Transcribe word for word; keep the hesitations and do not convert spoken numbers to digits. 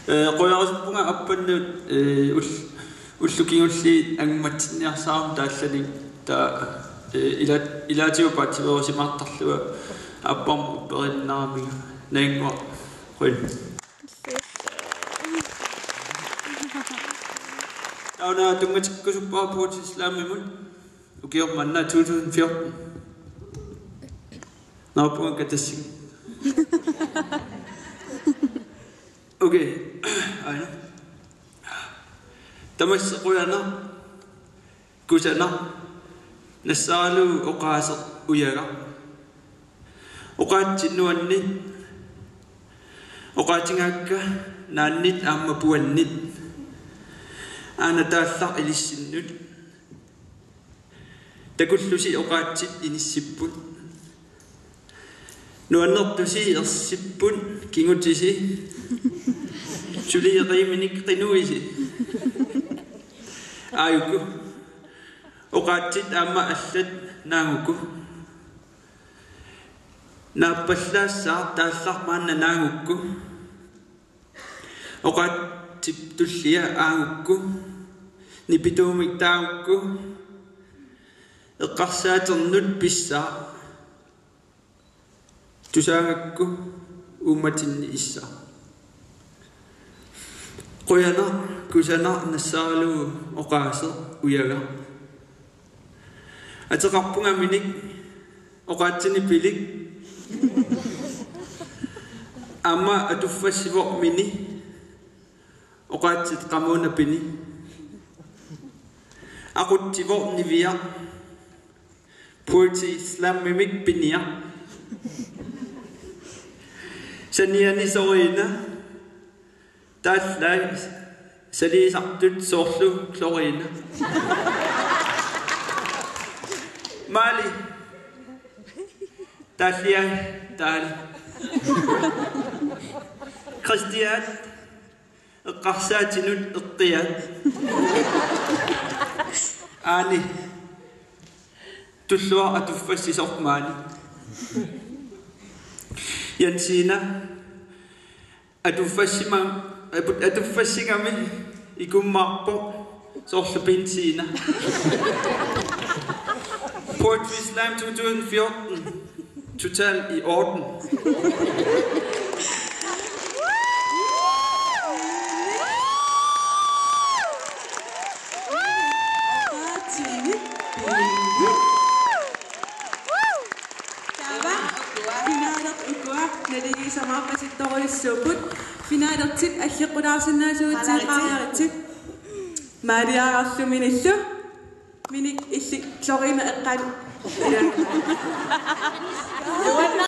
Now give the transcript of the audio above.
Ee, qujarusuppunga appannut, ee, ul-, ullut kingulliit angumatsinniarsaramik taallani, taa, ee, ila-, ilaatigut paatsiveerusimaartarlunga apparmut upperinnaramiga. Naannguaq, qujan. Taava tunngatikkusuppara Poetry Slamimut. Ukioq manna to tusind fjorten. Naapunga katassing. Okay. Aana. Tamassi qujanaq, kusanaq, nassaralugu oqaaseq ujagaq. Oqaatsit nuannit, oqaatigaakka naannit aamma puannit. Aana taallaq ilissinnut. Takullusi oqaatsit inissipput. Nuannertusi ersipput kingutisi. Suli eqiiminik qinuisi. Aajuku. Oqaatsit aamma allat naagukku. Naappallaassaaq taallaq maanna naagukku. Oqaatsip tullia aagukku. Nipituumik taagukku. Eqqarsaaternut pissaaq. Tusaagakku uummatinni issaaq. Qujanaq, kusanaq, nassaralugu oqaaseq ujagaq. Ateqarpunga Minik, oqaatsini Pilik. Aamma atuffassivoq Mini, oqaatsit qamuuna Pini. Aqutsivoq Niviaq. Poetry Slamimik piniaq. Saniani soriina. Taallai saliisartut soorlu Klorina. Mali. Taalliai taali. Kristian. Eqqarsaatinut eqqiat. Aani. Tulluaq atuffassisoq maani. Jensina. Atuffassima-, atut-, atuffassigami ikummaarpoq soorlu benzina. Poetry Slam to tusind fjorten. Total i orden. Taava finaaleq ukua naligiissumaarpasittorujussuupput. Finalertit aggeqqulaarsinnaasugut, tiiqaariaritsi. Maaliaararlu Minillu. Minik illit Klorina eqqaat. Juanna